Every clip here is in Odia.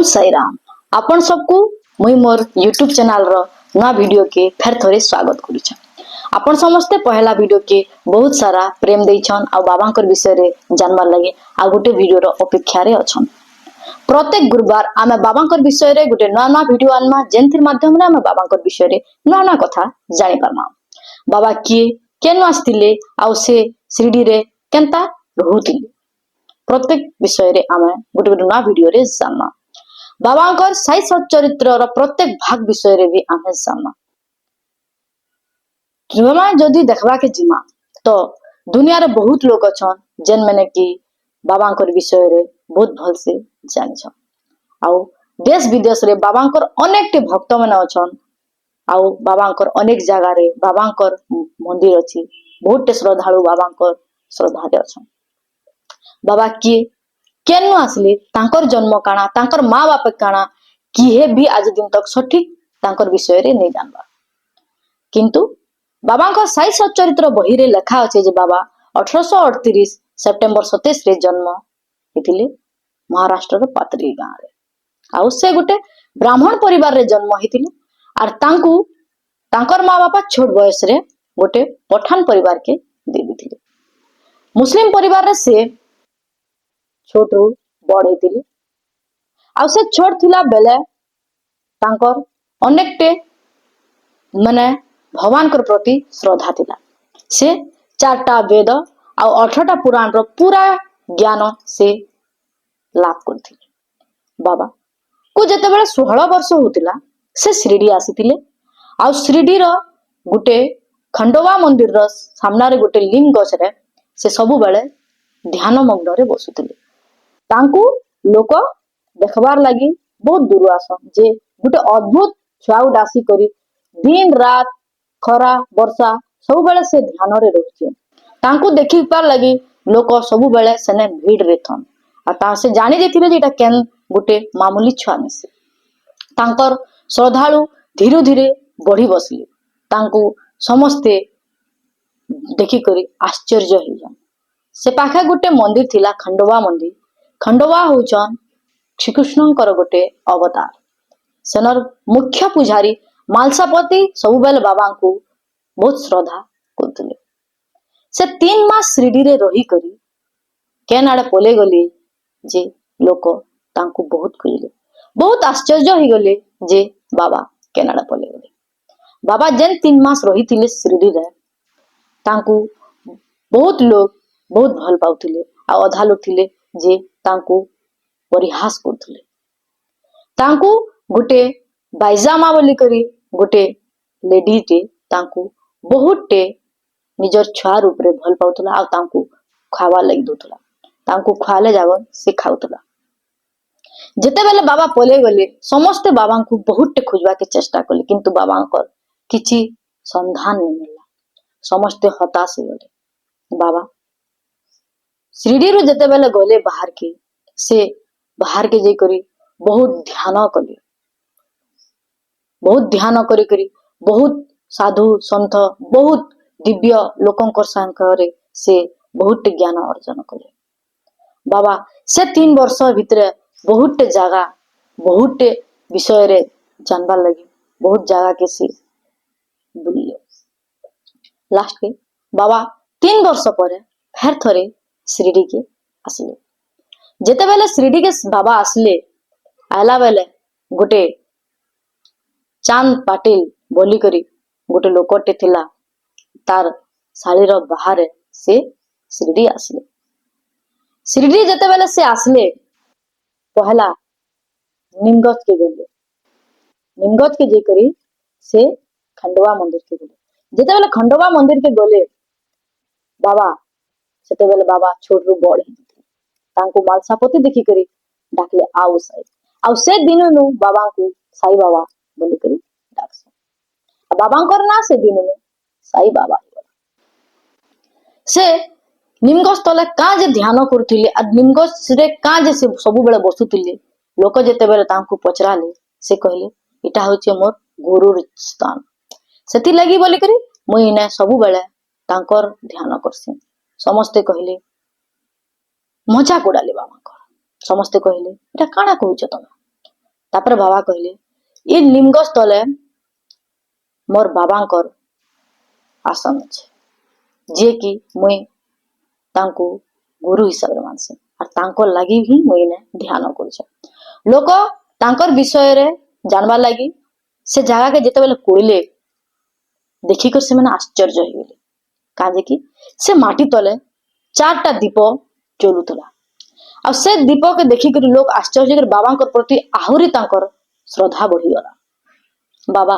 ଓମ୍ ସାଇରାମ। ଆପଣ ସବକୁ ମୁଇଁ ମୋର ୟୁଟ୍ୟୁବ ଚ୍ୟାନେଲର ନୂଆ ଭିଡିଓ କେ ଫେର ଥରେ ସ୍ୱାଗତ କରୁଛେ। ଆପଣ ସମସ୍ତେ ପହଲା ଭିଡିଓ କେ ବହୁତ ସାରା ପ୍ରେମ ଦେଇଛନ୍ ଆଉ ବାବାଙ୍କର ବିଷୟରେ ଜାନବାର ଲାଗି ଆଉ ଗୋଟେ ଭିଡିଓର ଅପେକ୍ଷାରେ ଅଛନ୍। ପ୍ରତ୍ୟେକ ଗୁରୁବାର ଆମେ ବାବାଙ୍କର ବିଷୟରେ ଗୋଟେ ନୂଆ ନୂଆ ଭିଡିଓ ଆନମା, ଯେନ୍ଥିର ମାଧ୍ୟମରେ ଆମେ ବାବାଙ୍କର ବିଷୟରେ ନୂଆ ନୂଆ କଥା ଜାଣିପାରମା। ବାବା କିଏ, କେନୁ ଆସିଥିଲେ ଆଉ ସେ ଶିରିଡିରେ କେନ୍ତା ରହୁଥିଲେ, ପ୍ରତ୍ୟେକ ବିଷୟରେ ଆମେ ଗୋଟେ ଗୋଟେ ନୂଆ ଭିଡିଓରେ ଜାନମା। ବାବାଙ୍କର ସାଇ ସଚରିତ୍ରର ପ୍ରତ୍ୟେକ ଭାଗ ବିଷୟରେ ବି ଆମେ ଜାନମା। ଜମା ଯଦି ଦେଖବାକେ ଯିମା ତ ଦୁନିଆରେ ବହୁତ ଲୋକ ଅଛନ୍, ଯେନ୍ ମାନେ କି ବାବାଙ୍କର ବିଷୟରେ ବହୁତ ଭଲସେ ଜାଣିଛନ୍ ଆଉ ଦେଶ ବିଦେଶରେ ବାବାଙ୍କର ଅନେକଟି ଭକ୍ତ ମାନେ ଅଛନ୍ ଆଉ ବାବାଙ୍କର ଅନେକ ଜାଗାରେ ବାବାଙ୍କର ମନ୍ଦିର ଅଛି। ବହୁତଟେ ଶ୍ରଦ୍ଧାଳୁ ବାବାଙ୍କର ଶ୍ରଦ୍ଧାରେ ଅଛନ୍। ବାବା କିଏ, କେନୁ ଆସିଲେ, ତାଙ୍କର ଜନ୍ମ କାଣା, ତାଙ୍କର ମା ବାପ କାଣା, କିଏ ବି ଆଜି ଦିନ ତକ ସଠିକ ତାଙ୍କର ବିଷୟରେ ନେଇ ଜାନବା। କିନ୍ତୁ ବାବାଙ୍କ ସାଇ ସଚରିତ୍ର ବହିରେ ଲେଖା ଅଛି ଯେ ବାବା 1838 ସେପ୍ଟେମ୍ବର 27ରେ ଜନ୍ମ ହେଇଥିଲେ ମହାରାଷ୍ଟ୍ରର ପାତ୍ରି ଗାଁରେ ଆଉ ସେ ଗୋଟେ ବ୍ରାହ୍ମଣ ପରିବାରରେ ଜନ୍ମ ହେଇଥିଲେ। ଆର୍ ତାଙ୍କୁ ତାଙ୍କର ମା ବାପା ଛୋଟ ବୟସରେ ଗୋଟେ ପଠାନ ପରିବାରକେ ଦେଇ ଦେଇଥିଲେ। ମୁସଲିମ ପରିବାରରେ ସେ ଛୋଟରୁ ବଡ ହେଇଥିଲେ ଆଉ ସେ ଛୋଟ ଥିଲା ବେଲେ ତାଙ୍କର ଅନେକଟେ ମାନେ ଭଗବାନଙ୍କର ପ୍ରତି ଶ୍ରଦ୍ଧା ଥିଲା। ସେ ଚାରିଟା ବେଦ ଆଉ 18ଟା ପୁରାଣର ପୁରା ଜ୍ଞାନ ସେ ଲାଭ କରିଥିଲେ। ବାବା କୁ ଯେତେବେଳେ 16 ବର୍ଷ ହଉଥିଲା, ସେ ଶିରିଡି ଆସିଥିଲେ ଆଉ ଶିରିଡିର ଗୋଟେ ଖଣ୍ଡୋବା ମନ୍ଦିରର ସାମ୍ନାରେ ଗୋଟେ ଲିଙ୍ଗ ଗଛରେ ସେ ସବୁବେଳେ ଧ୍ୟାନ ମଗ୍ନରେ ବସୁଥିଲେ। ତାଙ୍କୁ ଲୋକ ଦେଖବାର ଲାଗି ବହୁତ ଦୂର ଆସନ୍ ଯେ ଗୋଟେ ଅଦ୍ଭୁତ ଛୁଆ ଗୋଟେ ଆସିକରି ଦିନ ରାତ, ଖରା ବର୍ଷା ସବୁବେଳେ ସେ ଧ୍ୟାନରେ ରହୁଛି। ତାଙ୍କୁ ଦେଖିବାର ଲାଗି ଲୋକ ସବୁବେଳେ ସେନେ ଭିଡରେ ଥନ୍ ଆଉ ତା ସେ ଜାଣି ଯାଇଥିଲେ ଯେ ଏଇଟା କେନ୍ ଗୋଟେ ମାମୁଲି ଛୁଆ ମିଶେ। ତାଙ୍କର ଶ୍ରଦ୍ଧାଳୁ ଧୀରେ ଧୀରେ ବଢି ବସିଲେ। ତାଙ୍କୁ ସମସ୍ତେ ଦେଖିକରି ଆଶ୍ଚର୍ଯ୍ୟ ହେଇଯାନ୍। ସେ ପାଖେ ଗୋଟେ ମନ୍ଦିର ଥିଲା, ଖଣ୍ଡୋବା ମନ୍ଦିର। ଖଣ୍ଡୋବା ହଉଛନ୍ ଶ୍ରୀକୃଷ୍ଣଙ୍କର ଗୋଟେ ଅବତାର। ସେନର ମୁଖ୍ୟ ପୂଜାରୀ ମାଲସାପତି ସବୁବେଳେ ବାବାଙ୍କୁ ବହୁତ ଶ୍ରଦ୍ଧା କରୁଥିଲେ। ସେ 3 ମାସ ଶିରିଡିରେ ରହିକରି କେନ୍ ଆଡେ ପଲେଇ ଗଲେ ଯେ ଲୋକ ତାଙ୍କୁ ବହୁତ ଖୋଜିଲେ। ବହୁତ ଆଶ୍ଚର୍ଯ୍ୟ ହେଇଗଲେ ଯେ ବାବା କେନ୍ ଆଡେ ପଲେଇ ଗଲେ। ବାବା ଯେନ୍ 3 ମାସ ରହିଥିଲେ ଶିରିଡିରେ, ତାଙ୍କୁ ବହୁତ ଲୋକ ବହୁତ ଭଲ ପାଉଥିଲେ ଆଉ ଅଧା ଲୋକ ଥିଲେ ଯେ ତାଙ୍କୁ ପରିହାସ କରୁଥିଲେ। ତାଙ୍କୁ ଗୋଟେ ବାଇଜାମା ବୋଲି କରି ଗୋଟେ ଲେଡିଟେ ତାଙ୍କୁ ବହୁତଟେ ନିଜର ଛୁଆ ରୂପରେ ଭଲ ପାଉଥିଲା ଆଉ ତାଙ୍କୁ ଖାଇବାର ଲାଗି ଦଉଥିଲା। ତାଙ୍କୁ ଖୁଆଲେ ଯାକ ସେ ଖାଉଥିଲା। ଯେତେବେଳେ ବାବା ପଲେଇ ଗଲେ, ସମସ୍ତେ ବାବାଙ୍କୁ ବହୁତଟେ ଖୋଜବାକେ ଚେଷ୍ଟା କଲେ, କିନ୍ତୁ ବାବାଙ୍କର କିଛି ସନ୍ଧାନ ନାଇଁ ମିଳିଲା। ସମସ୍ତେ ହତାଶ ହେଇଗଲେ। ବାବା ଶିରିଡିରୁ ଯେତେବେଳେ ଗଲେ ବାହାରକେ, ସେ ବାହାରକେ ଯାଇକରି ବହୁତ ଧ୍ୟାନ କଲେ। ବହୁତ ଧ୍ୟାନ କରି କରି ବହୁତ ସାଧୁ ସନ୍ଥ, ବହୁତ ଦିବ୍ୟ ଲୋକଙ୍କ ସାଙ୍ଗରେ ସେ ବହୁତ ଜ୍ଞାନ ଅର୍ଜନ କଲେ। ବାବା ସେ 3 ବର୍ଷ ଭିତରେ ବହୁତଟେ ଜାଗା, ବହୁତଟେ ବିଷୟରେ ଜାନବାର ଲାଗି ବହୁତ ଜାଗାକେ ସେ ବୁଲିଲେ। ଲାଷ୍ଟକେ ବାବା 3 ବର୍ଷ ପରେ ଫେର ଥରେ ଶିରିଡିକେ ଆସିଲେ। ଯେତେବେଳେ ଶିରିଡିକେ ବାବା ଆସିଲେ, ଆଇଲା ବେଲେ ଗୋଟେ ଚାନ୍ଦ ପାଟିଲ ବୋଲିକରି ଗୋଟେ ଲୋକଟେ ଥିଲା, ତାର ଶାଳୀର ବାହାରେ ସେ ଶିରିଡି ଆସିଲେ। ଶିରିଡି ଯେତେବେଳେ ସେ ଆସିଲେ, ପହଲା ନିମଗଛକେ ଗଲେ। ନିମଗଛକେ ଯାଇକରି ସେ ଖଣ୍ଡୋବା ମନ୍ଦିରକେ ଗଲେ। ଯେତେବେଳେ ଖଣ୍ଡୋବା ମନ୍ଦିରକେ ଗଲେ ବାବା, ସେତେବେଳେ ବାବା ଛୋଟରୁ ବଡ ହେଇଯାଇଥିଲେ। ତାଙ୍କୁ ମାଲସାପତି ଦେଖିକରି ଡାକିଲେ, "ଆଉ ସାଇ।" ଆଉ ସେ ଦିନନୁ ବାବାଙ୍କୁ ସାଇ ବାବା ବୋଲିକରି ଡାକସନ୍ ଆଉ ବାବାଙ୍କର ନାଁ ସେ ଦିନନୁ ସାଇ ବାବା ହେଇଗଲା। ସେ ନିମଗଛ ତଲେ କାଁ ଯେ ଧ୍ୟାନ କରୁଥିଲେ ଆଉ ନିମଗଛରେ କାଁ ଯେ ସେ ସବୁବେଳେ ବସୁଥିଲେ, ଲୋକ ଯେତେବେଳେ ତାଙ୍କୁ ପଚରାଲେ, ସେ କହିଲେ, "ଏଇଟା ହଉଛି ମୋର ଗୁରୁର ସ୍ଥାନ। ସେଥିଲାଗି ବୋଲିକରି ମୁଇଁ ଇନେ ସବୁବେଳେ ତାଙ୍କର ଧ୍ୟାନ କରସି।" ସମସ୍ତେ କହିଲେ, ମଜାକ ଉଡାଲେ ବାବାଙ୍କର। ସମସ୍ତେ କହିଲେ, "ଏଇଟା କାଣା କହୁଛ ତମେ?" ତାପରେ ବାବା କହିଲେ, ଇ ନିମ୍ ଗଛ ତଲେ ମୋର୍ ବାବାଙ୍କର ଆସନ ଅଛି, ଯିଏକି ମୁଇଁ ତାଙ୍କୁ ଗୁରୁ ହିସାବରେ ମାନସି ଆର୍ ତାଙ୍କର ଲାଗି ହିଁ ମୁଇଁ ଏନେ ଧ୍ୟାନ କରୁଛେ। ଲୋକ ତାଙ୍କର ବିଷୟରେ ଜାଣବାର ଲାଗି ସେ ଜାଗାକେ ଯେତେବେଲେ କୋଡ଼ିଲେ, ଦେଖିକରି ସେମାନେ ଆଶ୍ଚର୍ଯ୍ୟ ହେଇଗଲେ। କାଁଜେ କି ସେ ମାଟି ତଲେ ଚାରଟା ଦୀପ ଜଲୁଥିଲା। ଆଉ ସେ ଦୀପକେ ଦେଖିକରି ଲୋକ ଆଶ୍ଚର୍ଯ୍ୟ ହେଇକରି ବାବାଙ୍କର ପ୍ରତି ଆହୁରି ତାଙ୍କର ଶ୍ରଦ୍ଧା ବଢିଗଲା। ବାବା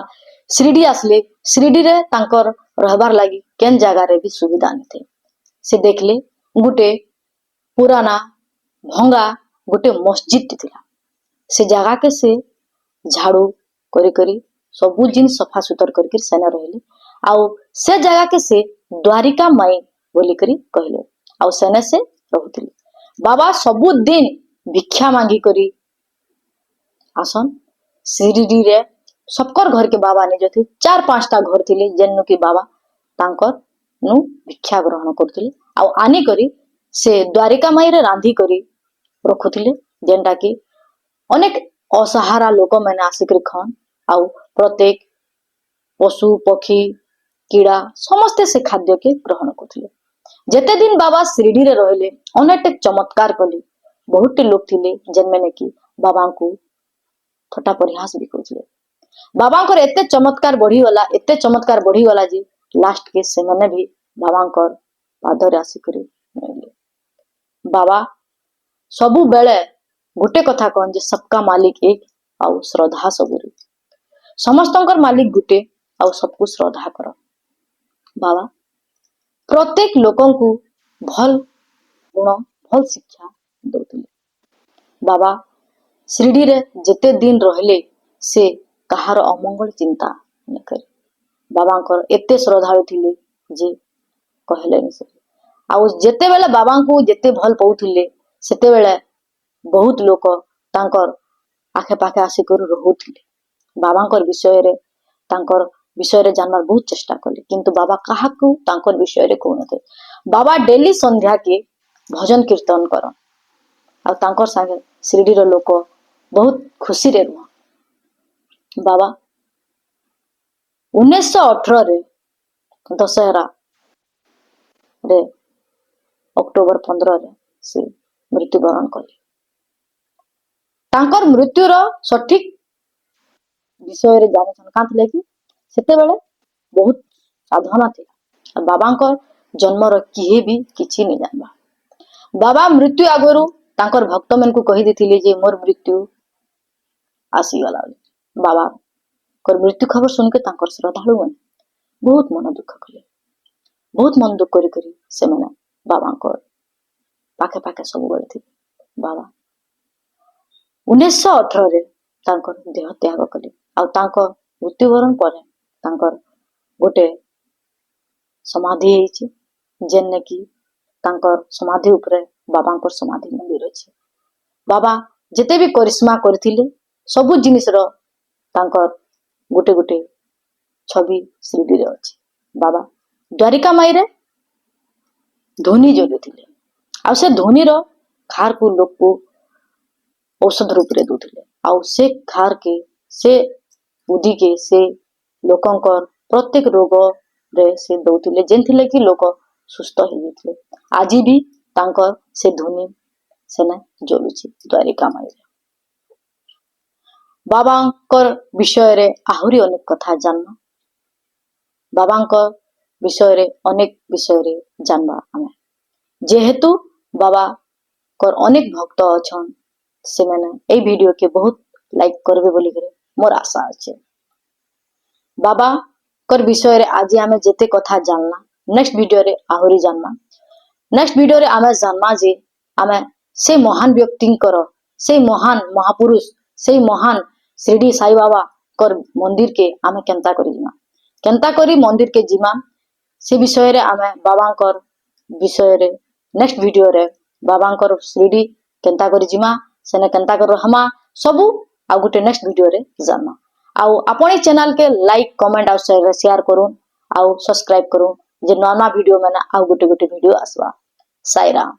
ଶିରିଡି ଆସିଲେ। ଶିରିଡିରେ ତାଙ୍କର ରହିବାର ଲାଗି କେନ୍ ଜାଗାରେ ବି ସୁବିଧା ନଥାଏ। ସେ ଦେଖିଲେ, ଗୋଟେ ପୁରାନା ଭଙ୍ଗା ଗୋଟେ ମସଜିଦଟେ ଥିଲା। ସେ ଜାଗାକେ ସେ ଝାଡୁ କରି କରି, ସବୁ ଜିନିଷ ସଫା ସୁତର କରିକି ସେନେ ରହିଲେ। ଆଉ ସେ ଜାଗାକେ ସେ ଦ୍ୱାରିକା ମାଇ ବୋଲିକରି କହିଲେ। ଆଉ ସେନେ ସେ ରହୁଥିଲେ। ବାବା ସବୁଦିନ ଭିକ୍ଷା ମାଗି କରି ଆସନ୍। ଶିରିଡିରେ ସବକର ଘରକେ ବାବା ନେଇ ଚାର ପାଞ୍ଚଟା ଘର ଥିଲେ, ଯେନ୍ନୁ କି ବାବା ତାଙ୍କର ନୁ ଭିକ୍ଷା ଗ୍ରହଣ କରୁଥିଲେ। ଆଉ ଆନିକରି ସେ ଦ୍ୱାରିକା ମାଇରେ ରାନ୍ଧି କରି ରଖୁଥିଲେ, ଯେନ୍ଟା କି ଅନେକ ଅସହାରା ଲୋକମାନେ ଆସିକରି ଖାନ୍। ଆଉ ପ୍ରତ୍ୟେକ ପଶୁ, ପକ୍ଷୀ, କୀଡ଼ା ସମସ୍ତେ ସେ ଖାଦ୍ୟକେ ଗ୍ରହଣ କରୁଥିଲେ। ଯେତେ ଦିନ ବାବା ଶିରିଡିରେ ରହିଲେ, ଅନେକ ଚମତ୍କାର କଲେ। ବହୁତଟି ଲୋକ ଥିଲେ ଯେନ୍ମାନେ କି ବାବାଙ୍କୁ ଥଟ୍ଟା ପରିହାସ ବି କରୁଥିଲେ। ବାବାଙ୍କର ଏତେ ଚମତ୍କାର ବଢିଗଲା, ଏତେ ଚମତ୍କାର ବଢିଗଲା ଯେ ଲାଷ୍ଟ କେ ସେମାନେ ବି ବାବାଙ୍କର ପାଦରେ ଆସିକରି ମିଳିଲେ। ବାବା ସବୁବେଳେ ଗୋଟେ କଥା କହନ୍ ଯେ ସବକା ମାଲିକ ଏକ ଆଉ ଶ୍ରଦ୍ଧା ସବୁରେ। ସମସ୍ତଙ୍କର ମାଲିକ ଗୋଟେ ଆଉ ସବକୁ ଶ୍ରଦ୍ଧା କର। ବାବା ପ୍ରତ୍ୟେକ ଲୋକଙ୍କୁ ଭଲ ଗୁଣ, ଭଲ ଶିକ୍ଷା ଦଉଥିଲେ। ବାବା ଶିରିଡିରେ ଯେତେ ଦିନ ରହିଲେ, ସେ କାହାର ଅମଙ୍ଗଳ ଚିନ୍ତା ନ କରେ। ବାବାଙ୍କର ଏତେ ଶ୍ରଦ୍ଧାଳୁ ଥିଲେ ଯେ କହିଲେ ନି ସରେ। ଆଉ ଯେତେବେଳେ ବାବାଙ୍କୁ ଯେତେ ଭଲ ପାଉଥିଲେ, ସେତେବେଳେ ବହୁତ ଲୋକ ତାଙ୍କର ଆଖେ ପାଖେ ଆସିକରି ରହୁଥିଲେ। ବାବାଙ୍କର ବିଷୟରେ, ତାଙ୍କର ବିଷୟରେ ଜାଣିବାର ବହୁତ ଚେଷ୍ଟା କଲେ, କିନ୍ତୁ ବାବା କାହାକୁ ତାଙ୍କର ବିଷୟରେ କହୁନଥିଲେ। ବାବା ଡେଲି ସନ୍ଧ୍ୟାକେ ଭଜନ କୀର୍ତ୍ତନ କରନ୍ ଆଉ ତାଙ୍କର ସାଙ୍ଗେ ଶିରିଡିର ଲୋକ ବହୁତ ଖୁସିରେ ରୁହନ୍। ବାବା 1918ରେ ଦଶହରା ରେ, ଅକ୍ଟୋବର 15ରେ ସେ ମୃତ୍ୟୁବରଣ କଲେ। ତାଙ୍କର ମୃତ୍ୟୁର ସଠିକ ବିଷୟରେ ଜାଣିଛନ୍ କାଁ ଥିଲେ କି ସେତେବେଳେ ବହୁତ ସାଧନା ଥିଲା ଆଉ ବାବାଙ୍କର ଜନ୍ମର କିଏ ବି କିଛି ନି ଜାଣବା। ବାବା ମୃତ୍ୟୁ ଆଗରୁ ତାଙ୍କର ଭକ୍ତମାନଙ୍କୁ କହିଦେଇଥିଲେ ଯେ ମୋର ମୃତ୍ୟୁ ଆସିଗଲା ବୋଲି। ବାବାଙ୍କର ମୃତ୍ୟୁ ଖବର ଶୁଣିକି ତାଙ୍କର ଶ୍ରଦ୍ଧାଳୁ ମାନେ ବହୁତ ମନ ଦୁଃଖ କଲେ। ବହୁତ ମନ ଦୁଃଖ କରି କରି ସେମାନେ ବାବାଙ୍କର ପାଖେ ପାଖେ ସବୁବେଳେ ଥିଲେ। ବାବା 1918ରେ ତାଙ୍କର ଦେହ ତ୍ୟାଗ କଲେ। ଆଉ ତାଙ୍କ ମୃତ୍ୟୁବରଣ ପରେ ତାଙ୍କର ଗୋଟେ ସମାଧି ହେଇଛି, ଯେନେ କି ତାଙ୍କର ସମାଧି ଉପରେ ବାବାଙ୍କର ସମାଧି ମନ୍ଦିର ଅଛି। ବାବା ଯେତେ ବି କରିସ୍ମା କରିଥିଲେ, ସବୁ ଜିନିଷର ତାଙ୍କର ଗୋଟେ ଗୋଟେ ଛବି ଶିରିଡିରେ ଅଛି। ବାବା ଦ୍ୱାରିକା ମାଇରେ ଧୂନି ଜଲୁଥିଲେ ଆଉ ସେ ଧୂନିର ଖାରକୁ ଲୋକକୁ ଔଷଧ ରୂପରେ ଦଉଥିଲେ। ଆଉ ସେ ଖାରକେ, ସେ ଉଦିକେ ସେ ଲୋକଙ୍କର ପ୍ରତ୍ୟେକ ରୋଗରେ ସେ ଦଉଥିଲେ, ଯେନ୍ଥିରେ କି ଲୋକ ସୁସ୍ଥ ହେଇଯାଉଥିଲେ। ଆଜି ବି ତାଙ୍କର ସେ ଧୂନି ସେନେ ଜଲୁଛି ଦ୍ୱାରିକା ମାଇରେ। ବାବାଙ୍କର ବିଷୟରେ ଆହୁରି ଅନେକ କଥା ଜାଣମା। ବାବାଙ୍କ ବିଷୟରେ ଅନେକ ବିଷୟରେ ଜାଣବା ଆମେ। ଯେହେତୁ ବାବାଙ୍କର ଅନେକ ଭକ୍ତ ଅଛନ୍, ସେମାନେ ଏଇ ଭିଡିଓ କେ ବହୁତ ଲାଇକ୍ କରିବେ ବୋଲିକରି ମୋର ଆଶା ଅଛି। ବାବାଙ୍କର ବିଷୟରେ ଆଜି ଆମେ ଯେତେ କଥା ଜାଣଲା, ନେକ୍ସଟ ଭିଡିଓରେ ଆହୁରି ଜାଣମା। ନେକ୍ସଟ ଭିଡିଓରେ ଆମେ ଜାଣମା ଯେ ଆମେ ସେ ମହାନ ବ୍ୟକ୍ତିଙ୍କର, ସେଇ ମହାନ ମହାପୁରୁଷ, ସେଇ ମହାନ ଶିରିଡି ସାଇ ବାବାଙ୍କର ମନ୍ଦିରକେ ଆମେ କେନ୍ତା କରି ଯିମା, କେନ୍ତା କରି ମନ୍ଦିରକେ ଯିମା, ସେ ବିଷୟରେ ଆମେ ବାବାଙ୍କର ବିଷୟରେ ନେକ୍ସଟ ଭିଡିଓରେ ବାବାଙ୍କର ଶିରିଡି କେନ୍ତା କରି ଯିମା, ସେନେ କେନ୍ତା କରି ରହମା, ସବୁ ଆଉ ଗୋଟେ ନେକ୍ସଟ ଭିଡିଓରେ ଜାଣମା। ଆଉ ଆପଣ ଏଇ ଚ୍ୟାନେଲକେ ଲାଇକ୍, କମେଣ୍ଟ ଆଉ ସେୟାର କରୁନ୍ ଆଉ ସବସ୍କ୍ରାଇବ କରୁନ୍ ଯେ ନୂଆ ନୂଆ ଭିଡିଓ ମାନେ ଆଉ ଗୋଟେ ଗୋଟେ ଭିଡିଓ ଆସବା। ସାଇରାମ।